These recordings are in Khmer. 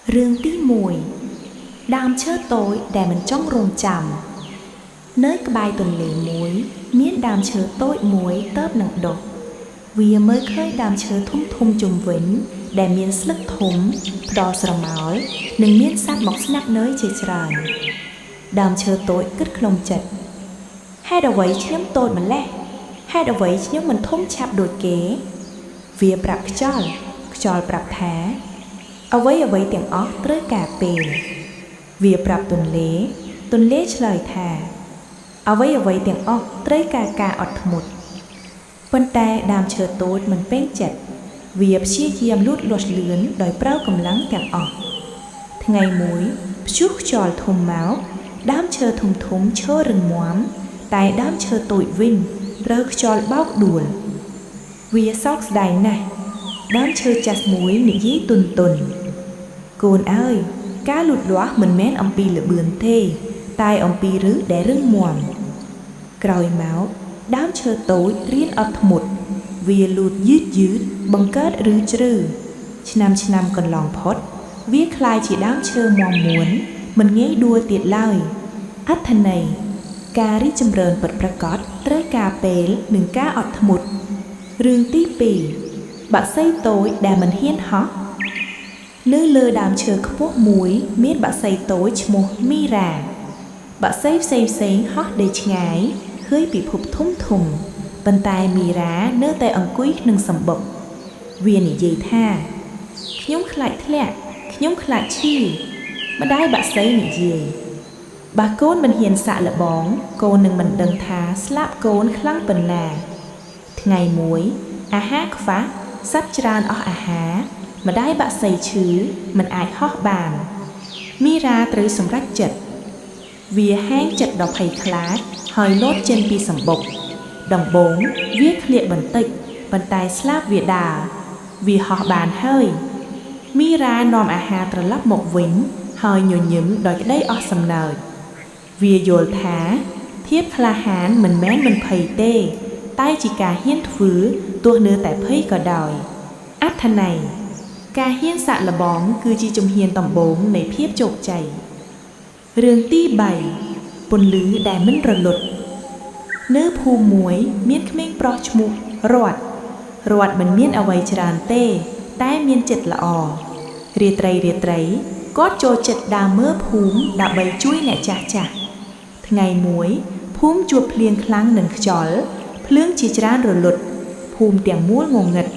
រឿងទី1ដើមឈើតូចដែលមិនចង់រងចាំនៅក្បែរទន្លេមួយ មានដើមឈើតូចមួយទើបនឹងដុះវាមើលឃើញដើមឈើធំធំជុំវិញ ដែលមានស្លឹកធំផ្ដល់ស្រមោលនិងមានសត្វមកស្នាក់នៅជាច្រើនដើមឈើតូចគិតក្នុងចិត្តហេតុអ្វីខ្ញុំតូចម្ល៉េះហេតុអ្វីខ្ញុំមិនធំឆាប់ដូចគេ វាប្រាប់ខ្យល់ខ្យល់ប្រាប់ថាអ្វីអ្វីទាំងអស់ត្រូវការពេលវាប្រាប់ទន្លេទន្លេឆ្លើយថាអ្វីអ្វីទាំងអស់ត្រូវការការអត់ធ្មត់ប៉ុន្តែដើមឈើតូចមិនពេញចិត្តវាព្យាយាមលូតលាស់លឿនដោយប្រើកម្លាំងទាំងអស់ថ្ងៃមួយព្យុះខ្យល់ធំមកដើមឈើធំធំឈើរឹងមាំតែដើមឈើតូចវិញត្រូវខ្យល់បោកដួលវាសោកស្ដាយណាស់ដើមឈើចាស់មួយនិយាយទន់ទន់កូនអើយការលូតលាស់មិនមែនអំពីល្បឿនទេ តែអំពីឫសដែលរឹងមាំក្រោយមកដើមឈើតូចរៀនអត់ធ្មត់វាលូតយឺតយឺតបង្កើតឫសជ្រៅឆ្នាំឆ្នាំកន្លងផុតវាក្លាយជាដើមឈើមាំមួនមិនងាយដួលទៀតឡើយអត្ថន័យការរីកចម្រើនពិតប្រាកដត្រូវការពេលនិងការអត់ធ្មត់រឿងទី2បក្សីតូចដែលមិនហ៊ានហោះនៅលើដើមឈើខ្ពស់មួយ មានបក្សីតូចឈ្មោះមីរ៉ាបក្សីផ្សេងផ្សេងហោះដេកឆ្ងាយឃើញពិភពធំធំប៉ុន្តែមីរ៉ានៅតែអង្គុយក្នុងសម្បុកវានិយាយថាខ្ញុំខ្លាចធ្លាក់ខ្ញុំខ្លាចឈឺម្ដាយបក្សីនិយាយបើកូនមិនហ៊ានសាក់លបងកូននឹងមិនដឹងថាស្លាប់កូនខ្លាំងប៉ុណ្ណាថ្ងៃមួយអាហារខ្វះសត្វច្រើនអស់អាហារម្ដាយបក្សីឈឺមិនអាចហោះបានមីរ៉ាត្រូវសម្រេចចិត្តវាហែងចិត្តដល់ភ័យខ្លាចហើយលោតចេញពីសម្បុកដំបូងវាធ្លាក់បន្តិចប៉ុន្តែស្លាប់វាដើរវាហោះបានហើយមីរ៉ានាំអាហារត្រឡប់មកវិញហើយញញឹមដោយក្តីអស់សំណើចវាយល់ថាភាពក្លាហានមិនមែនមិនភ័យទេ តែជាការហ៊ានធ្វើទោះនៅតែភ័យក៏ដោយអត្ថន័យការហ៊ានសាក់លបងគឺជាជំហានដំបូងនៃភាពជោគជ័យរឿងទី3ពន្លឺដែលមិនរលត់នៅភូមិមួយ មានក្មេងប្រុសឈ្មោះរតរតមិនមានអ្វីច្រើនទេ តែមានចិត្តល្អរាត្រីរាត្រីគាត់ចូលចិត្តដើរមើលភូមិដើម្បីជួយអ្នកចាស់ចាស់ថ្ងៃមួយភូមិជួបភ្លៀងខ្លាំងនិងខ្យល់ភ្លើងជាច្រើនរលត់ភូមិទាំងមូលងងឹត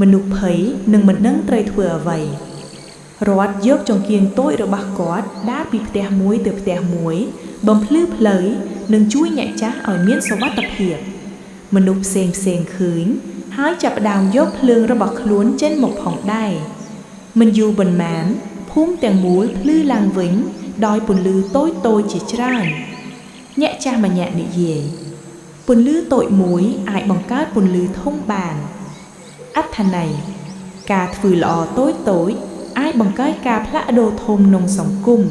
មនុស្សភ័យនិងមិនដឹងត្រូវធ្វើអ្វីរតយកចង្គៀងតូចរបស់គាត់ដើរពីផ្ទះមួយទៅផ្ទះមួយ បំភ្លឺផ្លូវនិងជួយអ្នកចាស់ឲ្យមានសុវត្ថិភាពមនុស្សផ្សេងផ្សេងឃើញហើយចាប់ផ្ដើមយកភ្លើងរបស់ខ្លួនចេញមកផងដែរមិនយូរប៉ុន្មានភូមិទាំងមូលភ្លឺឡើងវិញដោយពន្លឺតូចតូចជាច្រើនអ្នកចាស់ម្នាក់និយាយពន្លឺតូចមួយអាចបង្កើតពន្លឺធំបានអត្ថន័យការធ្វើល្អតូចតូចអាចបង្កើតការផ្លាស់ប្ដូរធំក្នុងសង្គម